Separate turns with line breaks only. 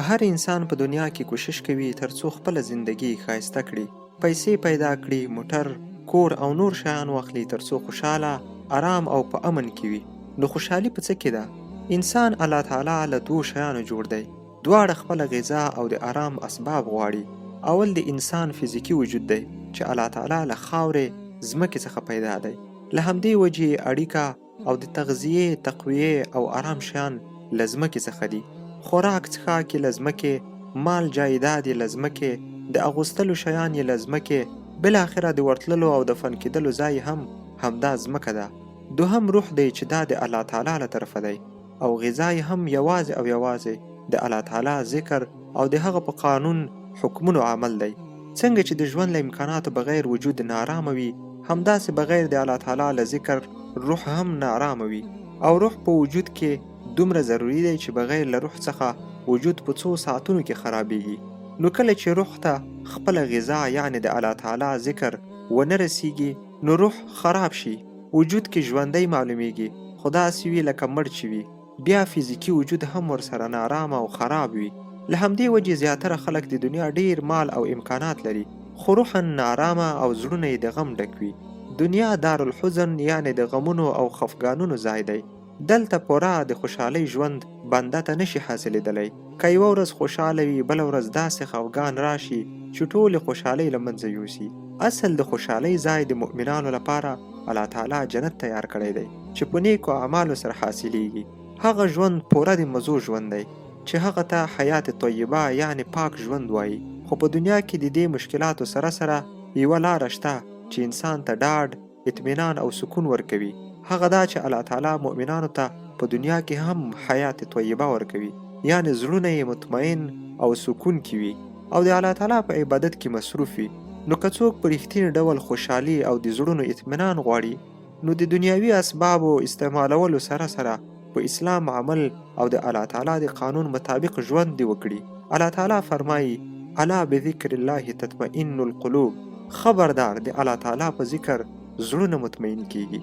هر انسان په دنیا کې کوشش کوي تر څو خپله زندګي ښایسته کړي، پیسې پیدا کړي، موټر، کور او نور شیان واخلي تر څو خوشحاله، ارام او په امن کې وي. نو خوشحالي په څه کې ده؟ انسان الله تعالی له دوو شیانو جوړ دی، دواړه خپله غذا او د ارام اسباب غواړي. اول د انسان فزیکي وجود دی چې الله تعالی له خاورې، ځمکې، څخه پیدا دی، له همدې وجې یې اړیکه او د تغذیې، تقویې او ارام شیان له ځمکې څخه دي. خوراک څښاک یې له ځمکې، مال جایداد یې له ځمکې، د اغوستلو شیان یې له ځمکې، بالاخره د ورتللو او دفن کېدلو ځای یې هم همدا ځمکه ده. دوهم روح دی چې دا د الله تعالی له طرفه دی او غذا یې هم یوازې او یوازې د الله تعالی ذکر او د هغه په قانون، حکمونو عمل دی. څنګه چې د ژوند له امکاناتو بغیر وجود نارامه وي، همداسې بغیر د الله تعالی له ذکر روح هم نارامه وي او روح په وجود کې دومره ضروري دی چې بغیر له روح څخه وجود په څو ساعتونو کې خرابیږي. نو کله چې روح ته خپله غذا یعنې د الله تعالی ذکر ونه رسیږي نو روح خراب شي، وجود کې ژوندی معلومیږي خو داسې وي لکه مړ چې وي. بیا فزیکي وجود هم ورسره نارامه او خراب وي. له همدې وجې زیاتره خلک د دنیا ډېر مال او امکانات لري، خو روحاً نارامه او زړونه یې د غم ډک وي. دنیا دارالحزن یعنې د غمونو او خفګانونو ځای دی. دلته پوره د خوشحالۍ ژوند بنده ته نه شي حاصلېدلی. که یوه ورځ خوشحاله وي، بله ورځ داسې خفګان راشي چې ټولې خوشحالۍ له منځه یوسي. اصل د خوشحالۍ ځای د مؤمنانو لپاره الله تعالی جنت تیار کړی دی. چې په نیکو اعمالو سره حاصلیږي هغه ژوند پوره د مزو ژوند دی چې هغه ته حیات طیبه یعنې پاک ژوند وایي خو په دنیا کې د دې مشکلاتو سره سره یوه لاره شته چې انسان ته ډاډ، اطمینان او سکون ورکوي هغه دا چې الله تعالی مؤمنانو ته په دنیا کې هم حیات طیبه ورکوي یعنې زړونه یې مطمئن او سکون کې وي او د الله تعالی په عبادت کې مصروف وي نو که څوک په رښتیني ډول خوشحالي او د زړونو اطمینان غواړي نو د دنیوي اسبابو استعمالولو سره سره په اسلام عمل او د الله تعالی د قانون مطابق ژوند دې وکړي. الله تعالی فرمایي، الا بذکر الله تطمئن القلوب، خبردار د الله تعالی په ذکر زړونه مطمئن کیږي.